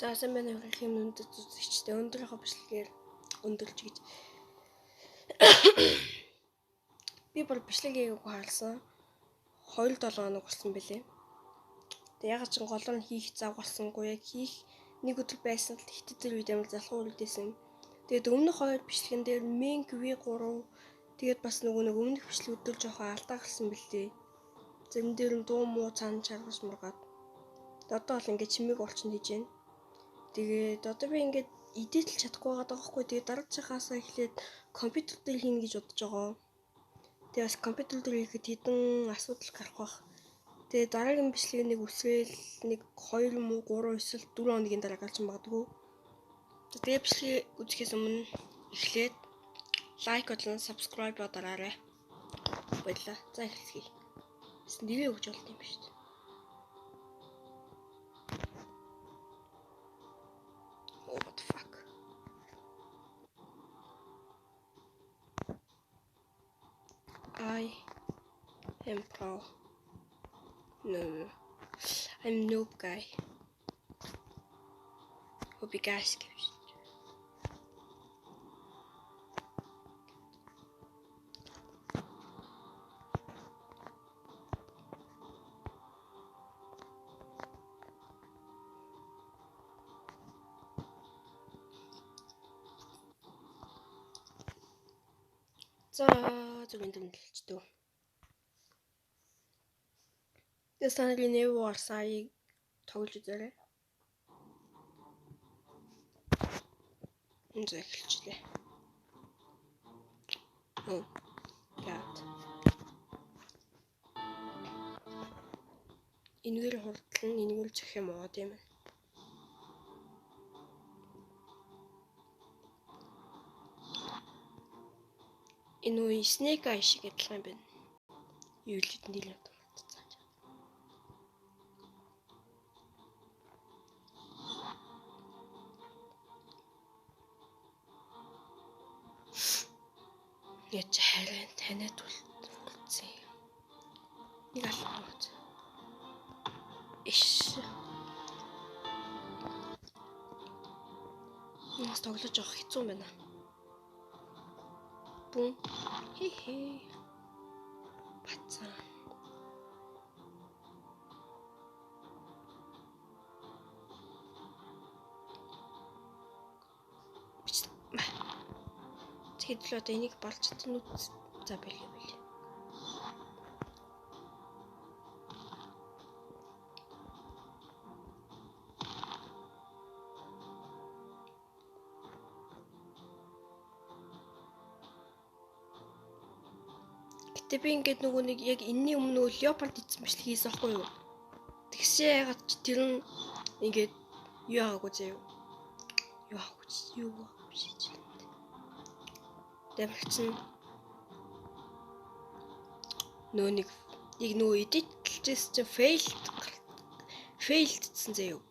За сайн байна уу гэх юм өндөд үзэгчтэй өндрийнхөө бичлэгээр өндөрлж гэж. Би бүр бичлэг хийгээгүй харсан. 2-7 хоног болсон бэлээ. Тэгээ ягаад ч голоор нь хийх зав гарсангүй яг хийх нэг өдөр байсан л хитэд тэр үед амар залхуу үрдээсэн. Тэгээд өмнөх хоёр бичлэгэн дээр Mink V3 тэгээд бас нөгөө нэг өмнөх бичлэгүүд дээр жоохон алдаа гарсан бэлээ. Зарим дээр нь дуу муу цаана чаргаж мургаад. Одоо бол ингээд чимээг орчин хийж байна. Тэгээд одоо би ингээд эдитл чадахгүй байгаа байхгүй. Тэгээд дараачихаасаа эхлээд компьютер дээр хийнэ гэж бодож байгаа. Тэгээд бас компьютер дээр хийхэд хэдэн асуудал гарах бах. Тэгээд дараагийн бичлэг нэг үсрээл нэг 2 муу 3 эсвэл 4 хоногийн дараа гарч магадгүй. Тэгээд бичлэгийг үзэхээс өмнө эхлээд лайк болон subscribe дараарай. Баярлалаа. За эхэлцгээе. Нэрээ өгч болт юм биш үү? Oh, what the fuck? I am pro. No, I'm noob guy. Hope you guys give. За зүрийн дүнэлчдөө. Тэгээ та нарын New Warsaw-ыг тоглож үзээрэй. За эхэлчихлээ. Oh god. Энэгээр хурдлан, энэгээр зөх юм уу тийм ээ. Энэ үе Snake Eye шиг адилхан юм байна. Юу л нэр юм мартцсан. Яаж харин таниад үлдсэн юм. Нэг алга үз. Иш. Нас тоглож явах хэцүү юм байна. Бум. Хи-хи. Бацаа. Тэгэхэд л одоо энийг болж чадсан үү? За бэлээ бэлээ. Гэтэ би ингээд нөгөө нэг яг энэний өмнө нөгөө леопард идсэн бичлэг хийсэн байхгүй юу? Тэгсэн яагаад ч тэр нь ингээд юу аагүй заяа. Юу аагүй юу биш ч юм. Дамжсан нөгөө нэг яг нөгөө эдитлжээс чинь failed гэсэн заяа.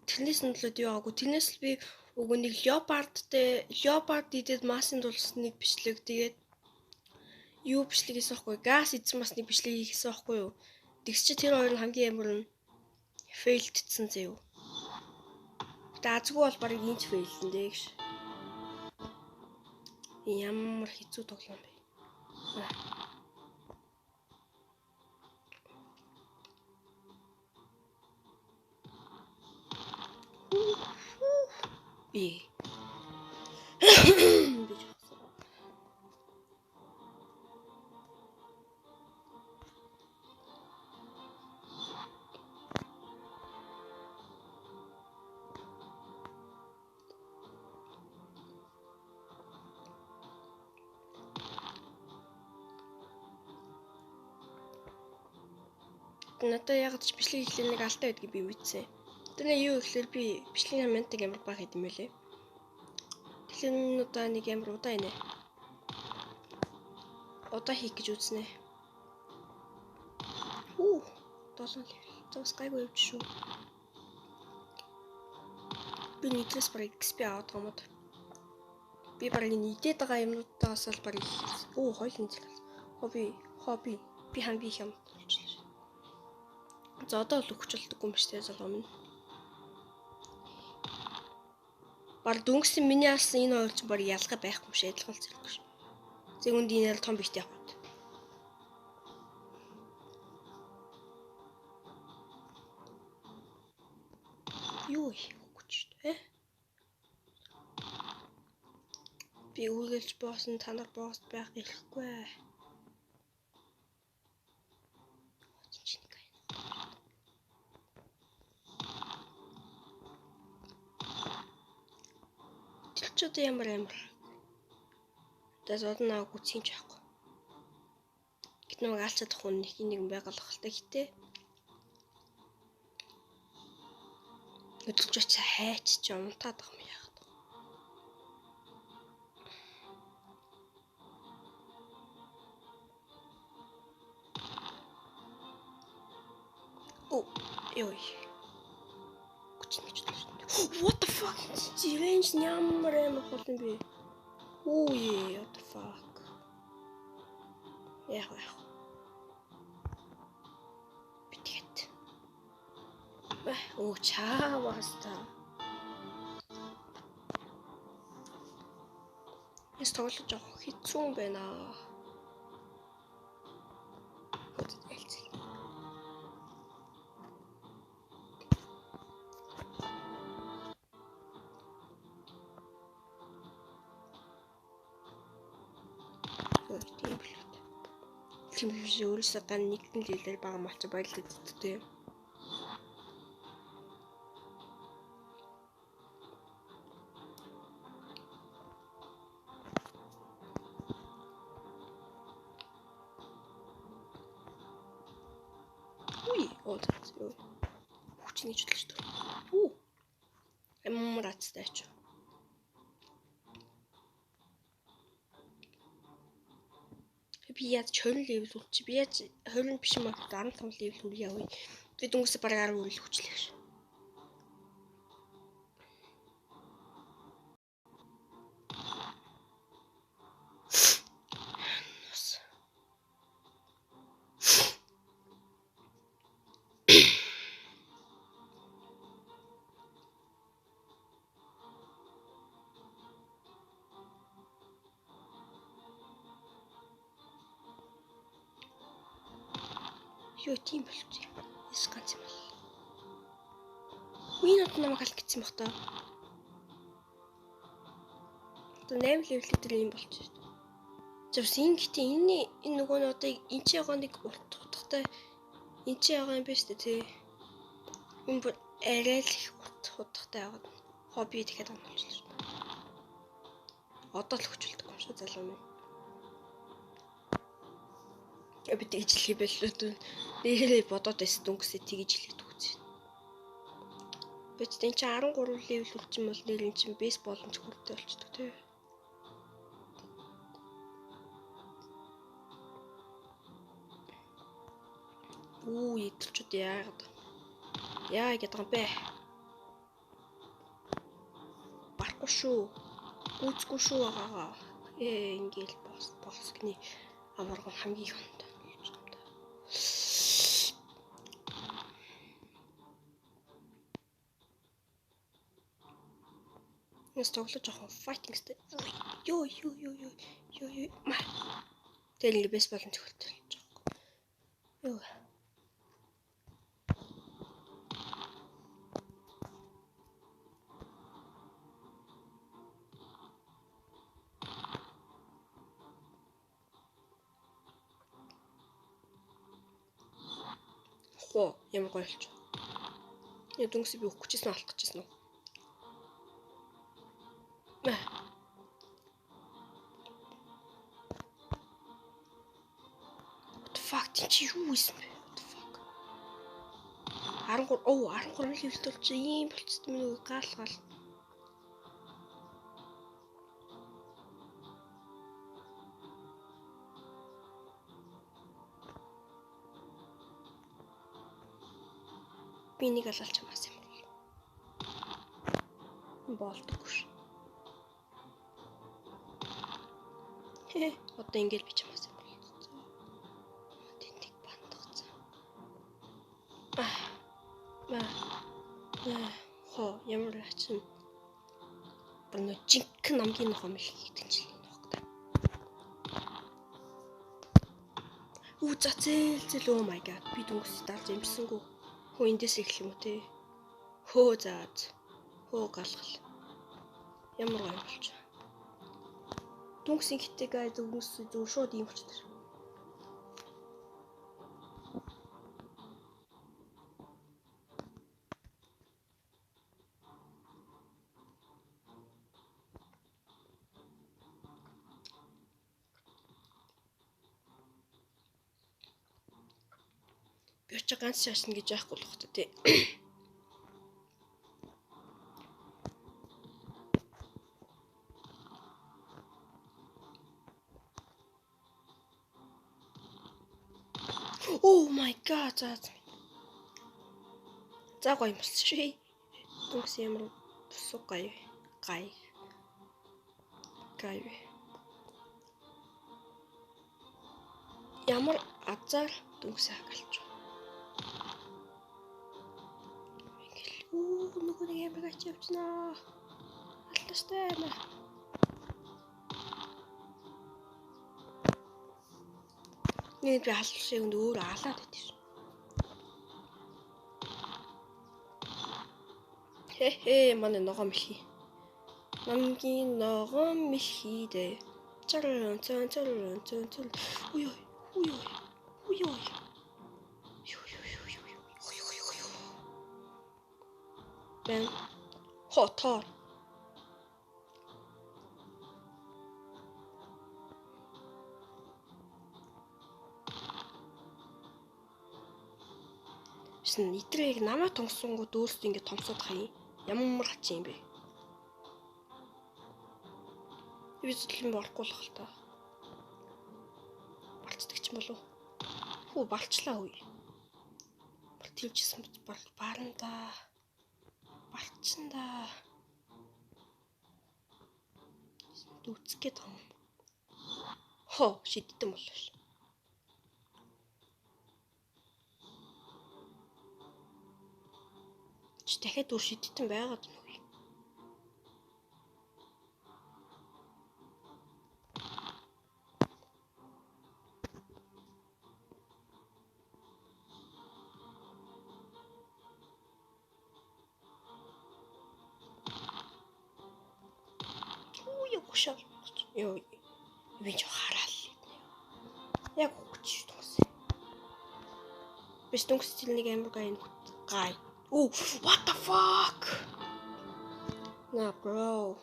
Тэрнээс нь болоод юу аагүй. Тэрнээс л би нөгөө нэг леопардтай леопард идээд масын тулсан нэг бичлэг тэгээд юу бичлэг хийсэн байхгүй газ идсэн бас нэг бичлэг хийсэн байхгүй юу. Тэгс чи тэр хоёр нь хамгийн амар нь failed-дсэн заяа. Гэтэ азгүй бол барыг энд fail-дэн дээ гэж. Ямар хэцүү тоглоом бэ. Би Надад яг ч бичлэг хийхлээр нэг алдаа байдгийг би мэдсэн. Тэр юу гэхлээр би бичлэгийн комментиг амар бага хийдэм байлээ. Тэгэхээр энэ удаа нэг амар удаа инэ. Удаа хийх гэж үзнэ. Хүү, 7 level. За бас гайгүй явж шүү. Би нэгдээс бараг XP аваад байгаа юм уу? Би бараг энэ идээд байгаа юмнуудаас л бараг их. Оо, хоёулын зэрэг. Хобби, хобби. Би хамгийн их юм. За одоо л өгчлөлтгүй юм шүү дээ залуу минь. Бар дүнгийн миний алсан энэ хоёр чинь бар ялгаа байхгүй юм шиг адилхан зэрэг шүү. Зэгүнд энэ л том бит явах. Юу хийхгүй ч дээ. Би үргэлж боосон та нар боос байх эрхгүй. Тэр ч одоо ямар амар. Тэс одоо наа гүцэн ч байхгүй. Гэт нэг алж чадах хүн нэг нэгэн байгалах л та гэтээ. Өдөлж очиж хайч чи унтаад байгаа юм яагаад. Оо, ёй. Гүцэн гэж бодлоо шүү дээ. What the fuck? Range ямар амар хол юм бэ? Оо, what the fuck? Яг яг. Би тэгэд. Оо, чаавас та. Эс тоглож байгаа хэцүү юм байна. Тийм билүү. Тийм биш өөрөөсөө ган нэгэн левелээр бага малч баярлаад иддэг. Үгүй, оо зөө. Хүчний чөлөөч төр. Үу. Амар азтай ч. Би яаж 20 level хүрч би яаж 20 биш юм аа 15 level хүрье явъя. Би дөнгөсөө бараг 10 хүрэл хүчлээ ш. Юу тийм болчих. Эс ганц юм бол. Миний нот намайг алах гэсэн баг та. Одоо 8 level дээр юм болчих. За бас энэ гэтээ энэ энэ нөгөө нь одоо энэ чи байгаа нэг урт утгатай энэ чи байгаа юм байна шүү дээ тий. Энэ бүр арай л их урт утгатай байгаад хобби тэгэхэд онолчлаа шүү. Одоо л хүчлдэг юм шүү залуу минь. Би тэгж хэлэх байлээ дүү. Нэрээ бодоод байсан дүнгэсээ тэгж хэлэх дүүц. Би ч энэ чинь 13 level хүрчин бол нэр эн чинь бейс боломж хүртэй болчдөг тий. Үу идэлчүүд яагаад яа гэдэг юм бэ? Барахгүй шүү. Гүйцэхгүй шүү байгаагаа. Ингээл бос бос гинэ аварган хамгийн их онтой. Нэс тоглож жоохон fighting style. Йоо ёо ёо ёо ёо ёо. Тэр ингэ бейсбол нь цохилт болж байгаа. Йоо. Хоо ямар гоё болчих. Я дүнсээ би өгөх гэжсэн алах гэжсэн үү? What the fuck чи юу хийсэн бэ? What the fuck? 13 оо 13 level болж ийм болчихсон минь үү гал гал. Би нэг алалч чамаас юм бол. Болдоггүй ш. Одоо ингээл би чамаас юм бол. Тэнтэг бандгацсан. Аа. Аа. Хоо ямар ачин. Бүр нөө жинхэнэ намгийн нохоо мэлхий гэдэг чинь нөх та. Үу за зээл зээл oh my god би дүнс дарж имсэнгүү. Хөө эндээс эхлэх юм уу те? Хөө заа. Хөө галгал. Ямар гоё болч. Дүнсийн хитэг гай дүнс зүг шууд ийм болчихсон. Би ч ганц шаашна гэж яахгүй л бох та тий. Oh my god. За. За гоё юм болсон шүү. Дүнс ямар бусуу гоё. Гай. Гай. Ямар азар дүнс хагалж. Үу нөгөө нэг амар ач явчихнаа. Алтастай амар. Нэг би алшиг өнд өөр алаад байт шин. Хэ манай ногоо мэлхий. Намгийн ногоо мэлхий дээ. Чаран цан чаран цан цан. Уй уй уй уй. Бэн. Хо тоор. Шин итрэг намаа тонгосонгууд өөрсдөө ингэ томсоод хаяа. Ямар хачин юм бэ? Би зүтгэн болохгүй л хэл та. Балцдаг ч юм болов. Хүү балчлаа үе. Бол тэржсэн бол баран да. Балчин да. Дүүцэх гээд байгаа юм. Хо шиддэн боллоо ш. Чи дахиад үр шидтэн байгаад нүг. Үу ёо би ч хараал. Яг үгч дүнс. Биш дүнс чил нэг амар гай гай. Oh, what the fuck? Nah, bro.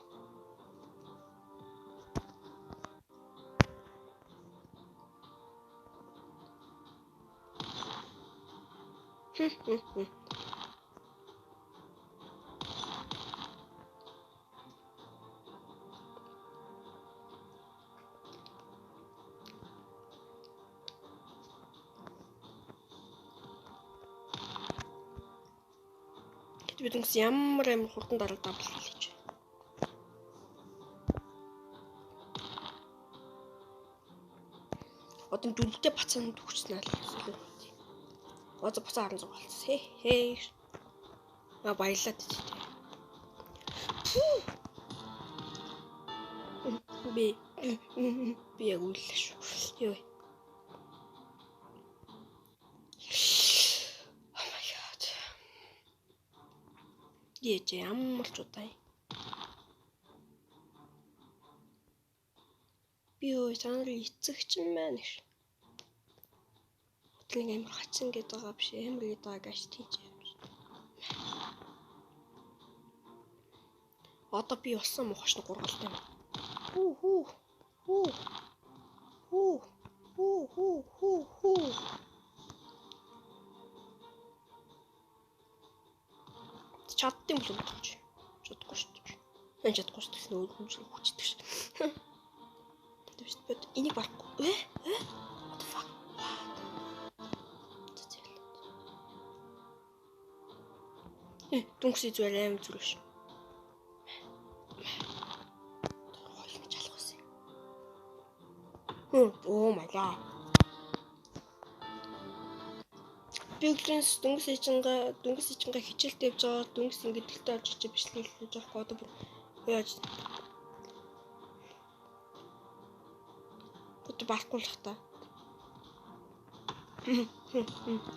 Би дүнс ямар амар хурдан даралт double хийж. Одоо дүнтэй бацаанд төгчсөн аа л. Одоо бацаа 16 болсон. Хээ. Аа баярлалаа тийч. Би яг үллээ шүү. Йоо. Oh my god. Яа ямар ч удаа. Би өө та нарын эцэгч нь маань гэж. Хөтлөг амар хачин гэдэг байгаа биш амар гэдэг байгаа гэж тийч юм. Одоо би болсон мохош нь гургалтай юм. Хүү хүү хүү хүү хүү хүү хүү хүү. Чаддсан болов уу чи? Чадахгүй шүү дээ. Энэ чадахгүй шүү дээ. Өөр хүн шиг хүчдэг шүү. Тэгвэл бод энийг барахгүй. Э? Э? What the fuck? Э, дүнхсий зүгээр аим зүрх шүү. Хоёул гэж алах байсан. Oh my god. Би өглөөс дөнгөс ичингээ хичээлтэй явж байгаа, дөнгөс ингээд дэлтэй орж ичээ бичлэг хийж байгаа, одоо бүр яаж одоо барахгүй л та.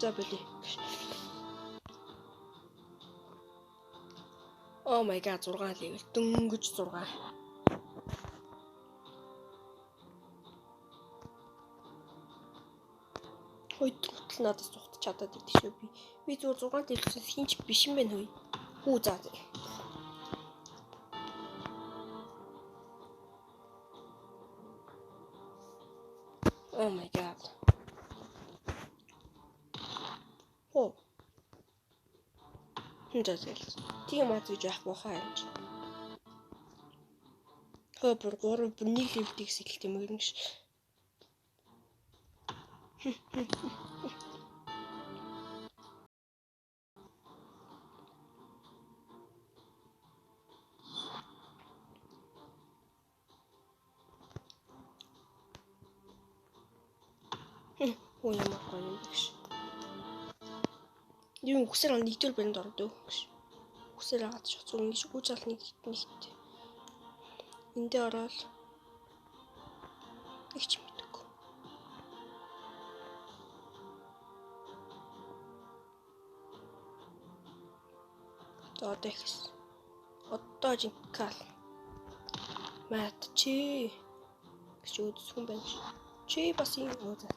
За болий. Oh my god, 6 level, дөнгөж 6. Хоёр хүртэл надад зугтаж чадаад идэв шүү би. Би зүгээр 6 level хинч биш юм байна хөөе. Хүү за. Oh my god. Хөө. За за. Тийм аз гэж яах вэ хаа юм чи. Хөө бүр 3 бүр 1 level ийг сэтэлт юм уу гэж. Хөө ямар гоё юм бэ гэж. Юм үсээр нэгдүгээр баринд ордог гэж. Үсээр агаад ч зүг ингэж гүйж ал нэг нэгт. Эндээ ороод их ч мэдээгүй. За одоо ихсэн. Одоо жинкал. Мат чи гэж үзсэн юм байна. Чи бас юм уу за.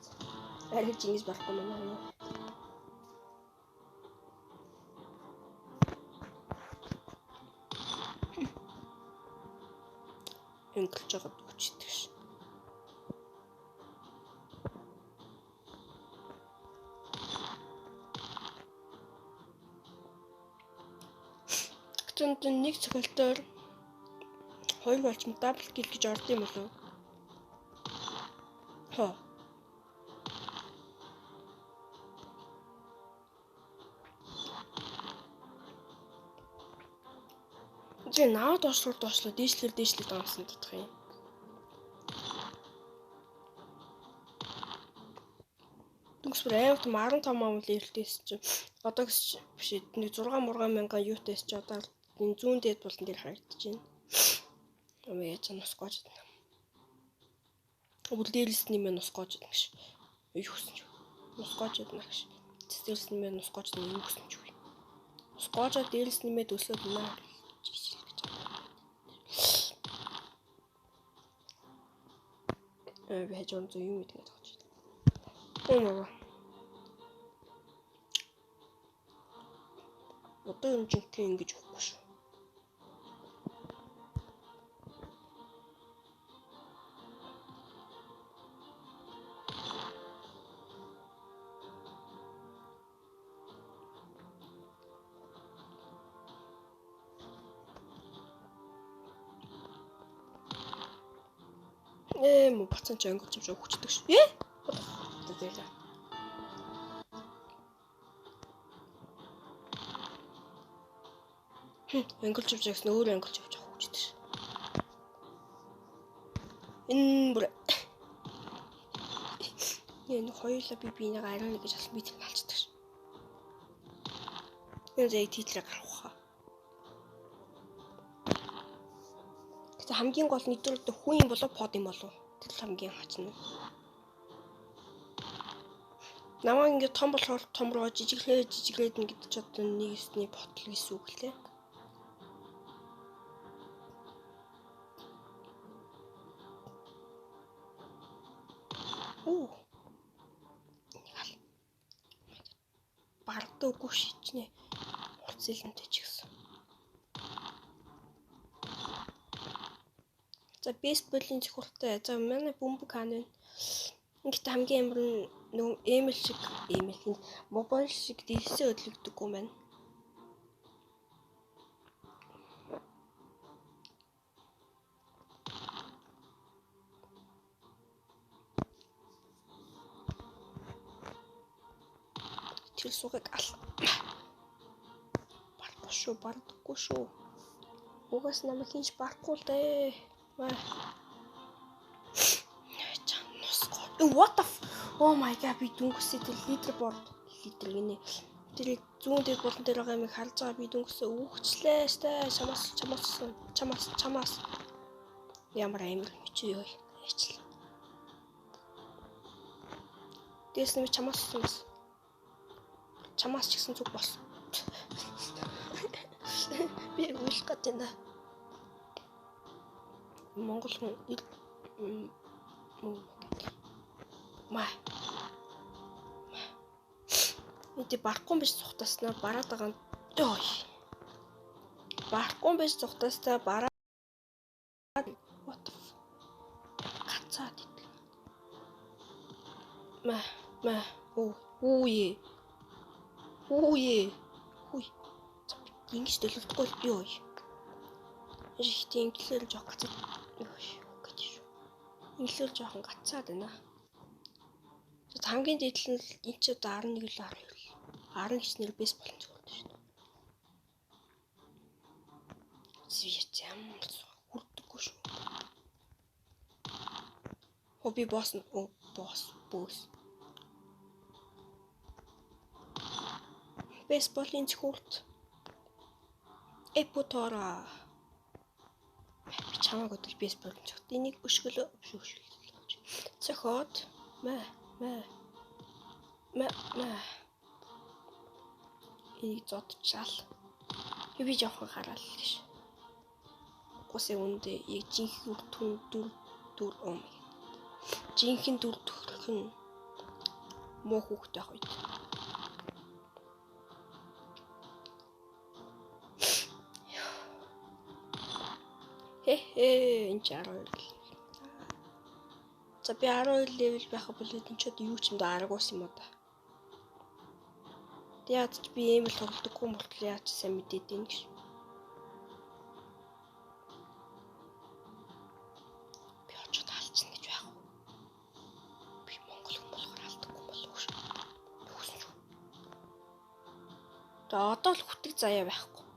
Арай жингис болохгүй мэн юу. Өнгөлж байгаа дүүчдэг ш. Гэтэл нэг цохилтоор хоёр болчм double kill гэж орд юм болов уу? Хоо. Тэгээ наад доошлоор доошлоо дээшлэр дээшлэр дансан дутах юм. Дүнс бүр амар том 15 ам level тэйсэн чинь одоо гэж биш нэг 6 мургаан мянган юутайс чи одоо энэ зүүн дээд булан дээр харагдаж байна. Ам яаж нусгоож байна. Бүр дээрээс нэмээ нусгоож байна гэж. Юу гэсэн ч. Нусгоож байна гэж. Дээрээс нэмээ нусгоож байна юу гэсэн ч үгүй. Нусгоожоо дээрээс нэмээд өсөөд наа гэж гэж. Би хажуу зөө юм идэг гэж байна. Оо. Одоо юм жинхэнэ ингэж өгөхгүй шүү. Мө бацсан ч өнгөрч юм шиг өгчдөг шүү. Ээ? Зээлээ. Өнгөрч явж гэсэн өөрөө өнгөрч явж авах хүчтэй ш. Энэ бүр энэ хоёулаа би биенийг ариун гэж алсан би тэр алчдаг ш. Энэ зэг титрээ гарах хаа. Гэтэ хамгийн гол нэгдүгээр хүн юм болов под юм болов? Тэр хамгийн хачин. Намаа ингээд том болохоор том руу жижиглээ жижиглээд ингээд ч одоо нэг өсний ботл гэсэн үг лээ. Оо. Бардуугүй шичнэ. Урц илэнтэй ч гэсэн. За бейсболын зохиолтой. За манай бөмбөг хаана вэ? Ингээд хамгийн амар нь нөгөө эмэл шиг эмэл хин мобайл шиг дээсээ хөдлөгдөггүй юм байна. Тэр суугыг ал. Барахгүй шүү, бардаггүй шүү. Угаас намайг хинч барахгүй л дээ. Нусгоо. What the Oh my god, би дүнгэсээ тэр leaderboard идэр гинэ. Тэр зүүн дээр болон дээр байгаа юмыг харж байгаа би дөнгөсөө үхчлээ штэ. Чамаас чамаас чамаас чамаас ямар амир чи ёо. Яачлаа. Дээс нь чамаас бас. Чамаас ч гэсэн зүг болсон. Би уйлах гээд байна. Монгол хүн ма. Энд барахгүй биш цухтаснаа бараад байгаа нь ёо. Барахгүй биш цухтаснаа бараад what the гацаад идэг. Ма ма оо үе. Үе. Хүй. Ингэж төлөвлөхгүй ёо. Ихтэй инглээр жоох гацаад ёо гэж шүү. Инглээр жоохон гацаад байна. Хамгийн дээд нь энэ ч одоо 11 л 12. 10 гэж нэр бэс болон зүгээр шүү дээ. Свет ямар хүрдэггүй шүү. Хо би босс оо босс бөөс. Бейсболын цохиулт. Эпотора. Би чамааг өдөл бейсболын цохиулт. Энийг өшгөлөө өшгөлөө. Цохиод мэ мэ мэ мэ. Энийг зодчаал. Би жоохон хараал гэж. Гусын үндэ яг жинхэнэ үр түн дүр дүр ом. Жинхэнэ дүр төрх нь муу хүүхэд байх үед. Хэ энэ ч 12 левел. За би 12 левел байхад бол энэ ч одоо юу ч юм да аргуус юм уу да. Яад ч би ийм л тоглодоггүй мөртлөө яаж сайн мэдээд ийн гэж. Би очоод алчихна гэж байх уу? Би монгол хүн болохоор алдаггүй болов уу шүү. Юусэн шүү. За одоо л хүтэг заяа байхгүй.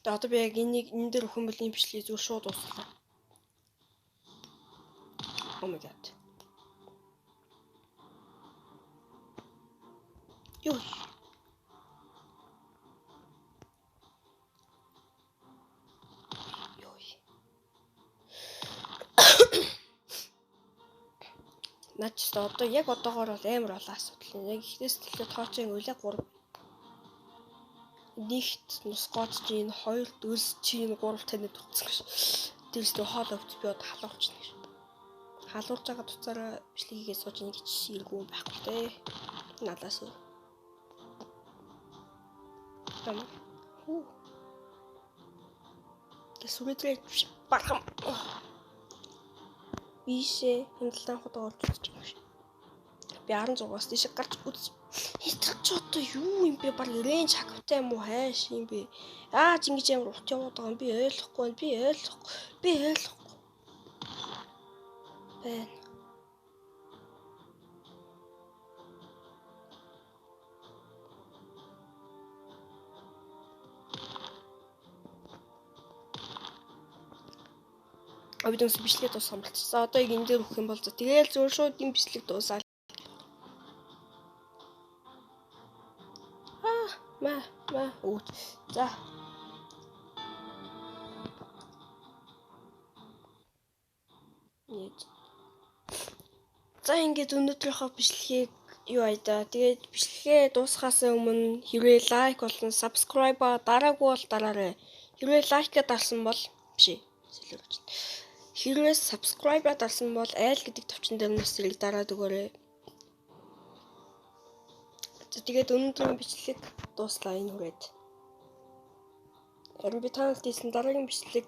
Тэгээ одоо би яг энийг энэ дээр өхөн бол энэ бичлэгийг зүгээр шууд дуусгалаа. Oh my god. Йоо. Йоо. Наач ч одоо яг одоогоор бол амар олон асуудал. Яг ихнээс төлөө тооцоо үлээ 3 нэгт нусгооч чинь, хоёрт өлс чинь, гуравт танид утсан гэж. Дээрээс нь хоол өвч би одоо халуурч гэж. Халуурж байгаа туцаараа бичлэг хийгээд сууж нэг ч эргүү байхгүй те. Надаас өөр. Там. Хүү. Тэсүрээ бархам. Бишээ хямдалтай худаа орж үзэж байгаа юм шиг. Би 16-аас тийш гарч үз. Тэр ч одоо юу юм бэ? Баг рейнж хаквтай юм уу хайш юм бэ? Яаж ингэж амар урт яваад байгаа юм? Би ойлгохгүй байна. Би ойлгохгүй. Би ойлгохгүй. Байна. Би дөнгөс бичлэгээ дуусгах болчихсон. За одоо яг энэ дээр өгөх юм бол за тэгээл зөв шууд энэ бичлэг дуусаа. Ма ма өөч. За. Нэж. За ингээд өнөөдрийнхөө бичлэгийг юу аяда. Тэгээд бичлэгээ дуусгахаас өмнө хэрвээ лайк болон subscribe дараагүй бол дараарай. Хэрвээ лайкаа дарсан бол биш ээ. Сэлэр гэж. Хэрвээ subscribe дарсан бол айл гэдэг товчон дээр нь бас зэрэг дараад өгөөрэй. За тэгээд өнөөдрийн бичлэг дууслаа энэ хүрээд. Харин би та нарт хэлсэн дараагийн бичлэг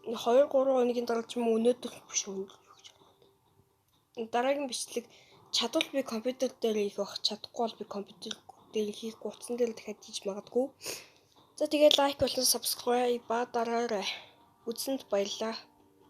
2 3 хоногийн дараа ч юм уу өнөөдөр биш өнөөдөр юу гэж байна. Дараагийн бичлэг Чадвал би компьютер дээр хийх бах, чадахгүй бол би компьютер дээр хийхгүй, утсан дээр дахиад хийж магадгүй. За, тэгээд like болон subscribe ба дараарай. Үзсэнд баярлалаа.